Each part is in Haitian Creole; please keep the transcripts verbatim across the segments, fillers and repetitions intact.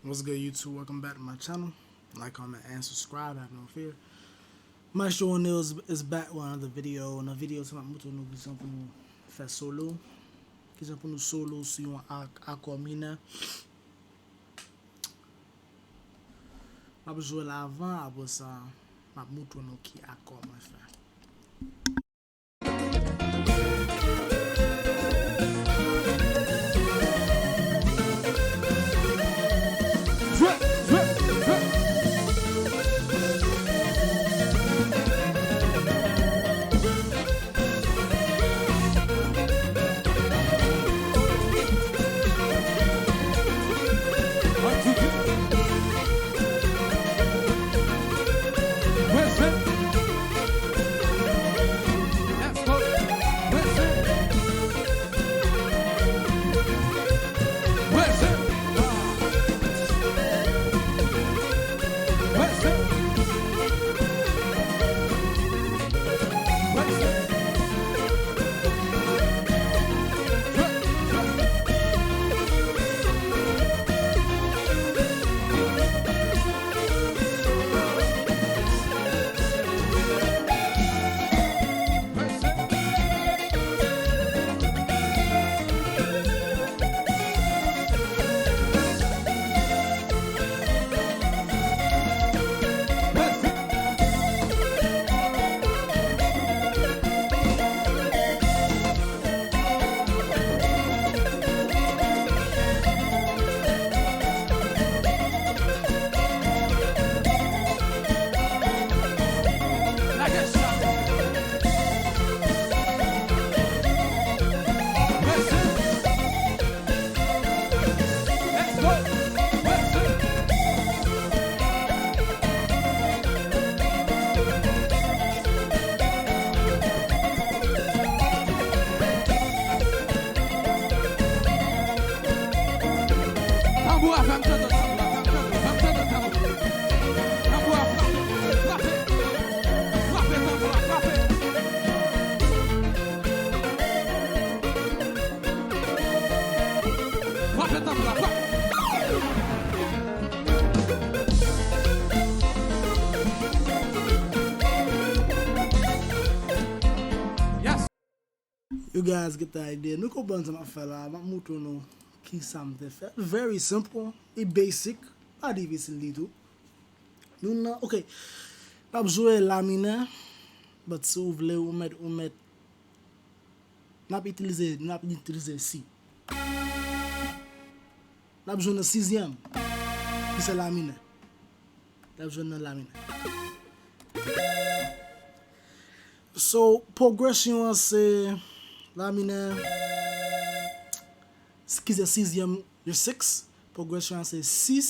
What's good, YouTube? Welcome back to my channel. Like, comment, and subscribe. Have no fear. Maestro O'Neal is, is back with another video. Nan videyo sa, m ap montre nou kijan pou nou fè solo. Kijan pou nou solo sou yon ak-, akò minè. M ap jwe l avan, apre sa, m ap montre nou ki akò mwen fè. Tanbou a, fè m tande tanbou a, fè m tande, fè m tande tanbou. Tanbou a, frape, frape, frape tanbou a, frape. Frape tanbou a, frape. Yes. You guys get the idea. Nou konprann sa m ap fè la. M ap montre nou ki sa m te fè. Very simple. E basic. Pa difisil ditou. Nou nan, ok. N ap jwe la minè. But si w vle, ou mèt, ou mèt. N ap itilize, n ap itilize si. N ap jwe nan sizyèm. Ki se la minè. N ap jwe nan la minè. So, pwogresyon an se la minè, ki se sizyèm de six. Pwogresyon an se sis,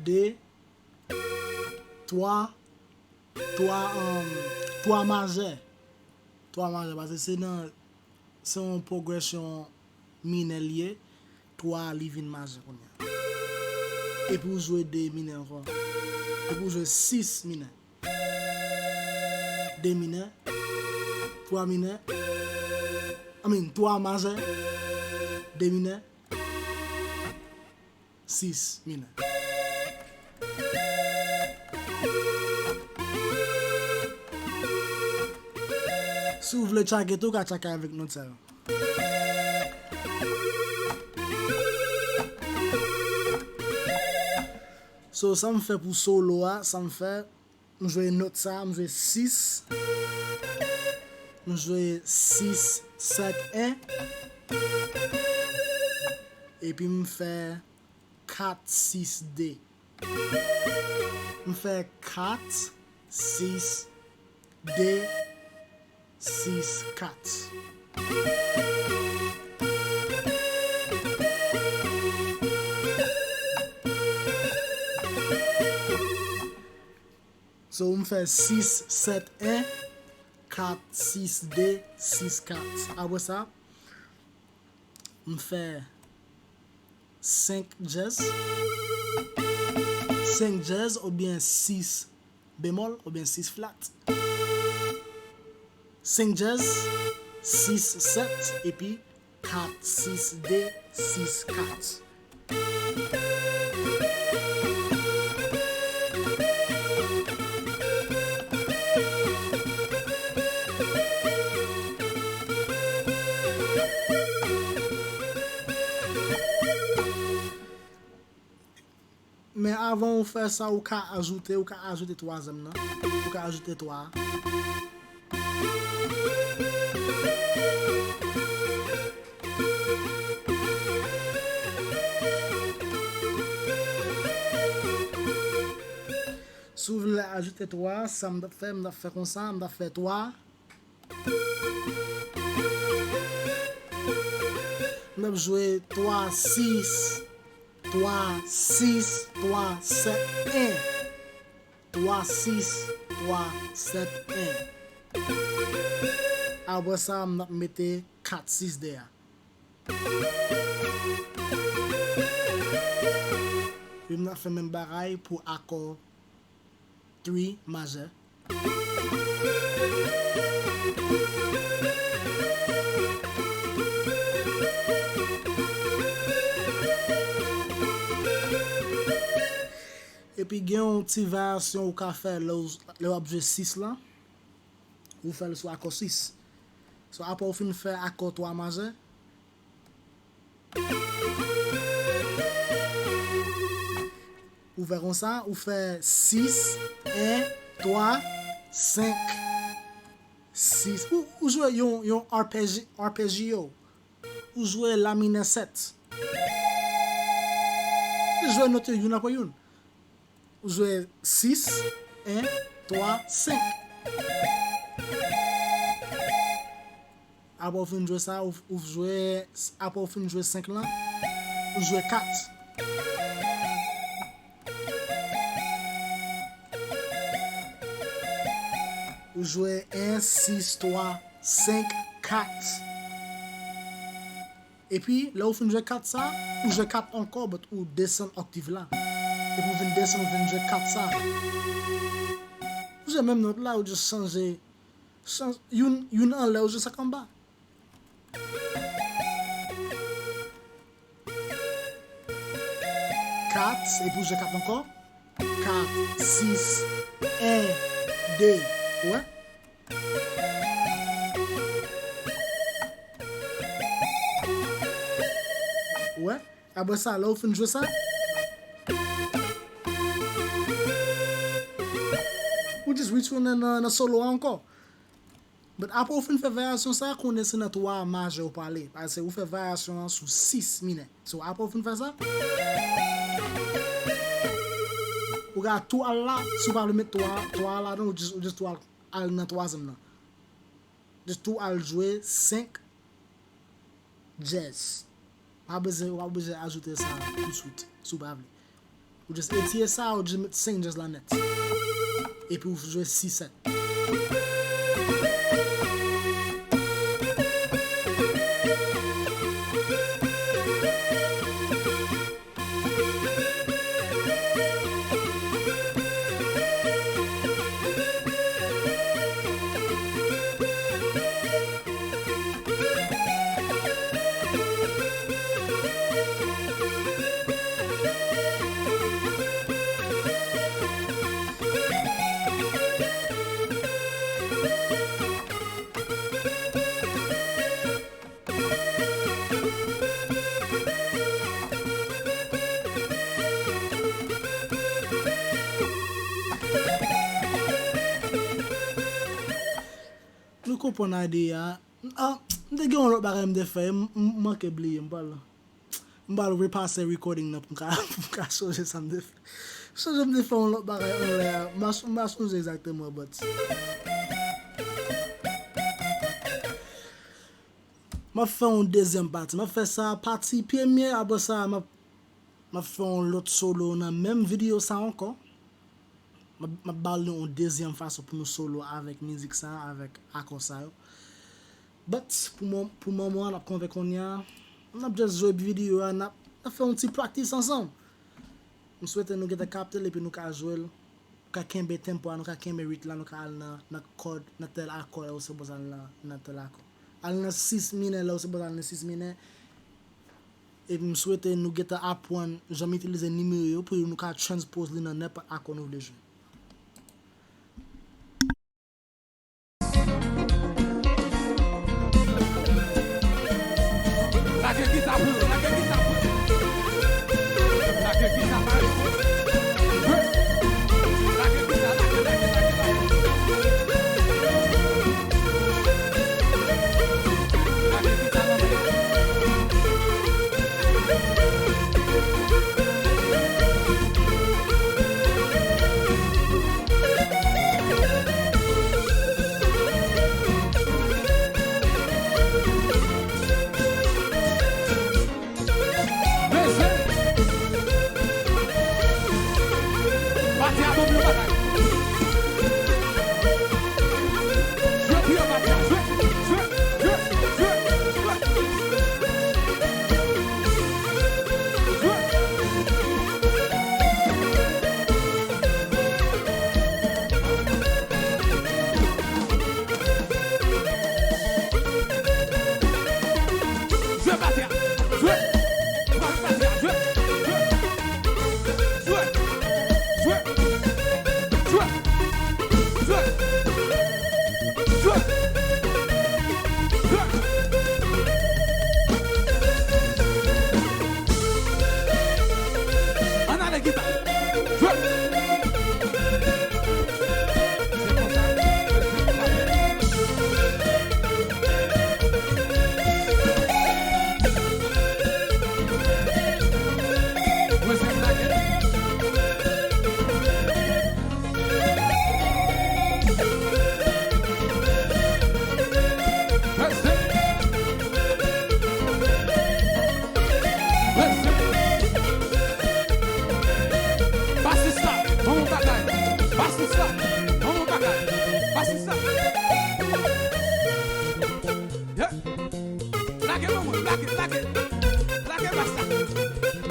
de, twa, twa, um, twa majè. Twa majè, paske se nan, se yon pwogresyon minè l ye, twa a li vin majè kounye a. Epi w jwe de minè ankò. Epi w jwe sis minè. De minè. Twa minè. I mean, twa majè. De minè. Sis minè. Si w vle tchake tou, w ka tchake avèk nòt sa yo. So, sa m fè pou solo a, sa m fè, m jwe nòt sa, m jwe sis, m jwe sis, sèt, en, epi m fè kat, sis, de. M fè kat, sis, de, sis, kat. So, m fè sis, sèt, en, kat, sis, de, sis, kat. Apre sa, m fè senk dyèz. Senk dyèz oubyen sis bemòl oubyen sis flat. Senk dyèz, sis sèt, epi kat sis de sis kat. Men avan ou fè sa, ou ka ajoute, ou ka ajoute twazyèm nan. Ou ka ajoute twa a. Si w vle ajoute twa, sa m t ap fè, m t ap fè konsa, m t ap fè twa. M t ap jwe twa, sis, twa, sis, twa, sèt, en. Twa, sis, twa, sèt, en. Apre sa, m t ap mete kat, sis dèyè. Epi m t ap fè menm bagay pou akò three majè. Epi gen yon ti varyasyon ou ka fè lè w, lè w ap jwe sis lan. Ou fè l sou akò sis. So, apre w fin fè akò twa majè, ou fè konsa, ou fè sis, en, twa, senk, sis. Ou, ou jwe yon, yon arpeggi-, arpeggio. Ou jwe la minè sèt. Ou jwe nòt yo youn apre youn. Ou jwe sis, en, twa, senk. Apre w fin jwe sa, ou, ou jwe, apre w fin jwe senk lan, ou jwe kat. Ou jwe en, sis, twa, senk, kat. Epi, lè ou fin jwe kat sa, ou jwe kat ankò, but ou desann oktiv la. Epi ou vin desann, ou vin jwe kat sa. Ou jwe menm nòt la, ou just chanje, chanje youn, youn anlè, ou jwe sa k anba. Kat, epi ou jwe kat ankò. Kat, sis, en, de. Ou wè? Ou wè? Apre sa, lè ou fin jwe sa, ou just retounen nan, nan solo a ankò. But apre ou fin fè varyasyon sa, kounye a se nan twa majè ou prale. Paske ou fè varyasyon an sou sis minè. So, apre ou fin fè sa, ou ka tou al la, si ou pa vle met twa, twa a ladan, ou just, ou just tou al, al nan twazyèm nan. Just tou al jwe senk djèz. Pa bezwen, ou pa bezwen ajoute sa touswit, si w pa vle. Ou just etire sa, ou just met senk djèz la nèt. Epi ou jwe sis sèt. Nou konprann ide a. Ah, m te gen yon lòt bagay m te fè, m, m manke bliye, m pral, m pral repase recording nan pou m ka, pou m ka sonje sa m te fè. M sonje m te fè yon lòt bagay anlè a, m pa, m pa sonje egzakteman, but m ap fè yon dezyèm pati. M ap fè sa pati premye, apre sa, m ap, m ap fè yon lòt solo nan menm videyo sa ankò. M ap, m ap ba nou yon dezyèm fason pou nou solo avèk mizik sa, avèk akò sa yo. But, pou mò-, pou moman an, n ap kanpe kounye a. N ap just jwe videyo a, n ap, n ap fè yon ti practice ansanm. M swete nou gentan kapte l epi nou ka jwe l. Nou ka kenbe tempo a, nou ka kenbe rit la, nou ka al nan, nan kòd, nan tèl akò, lè ou sipoze al nan, nan tèl akò. Al nan sis minè, lè ou sipoze al nan sis minè. Epi m swete nou gentan aprann jan m itilize nimewo yo pou nou ka transpose li nan nenpòt akò nou vle jwe. Lage gita pou yo, lage gita pou yo. Lage gita pa yo. Lage pou mwen, lage, lage. Lage bas la.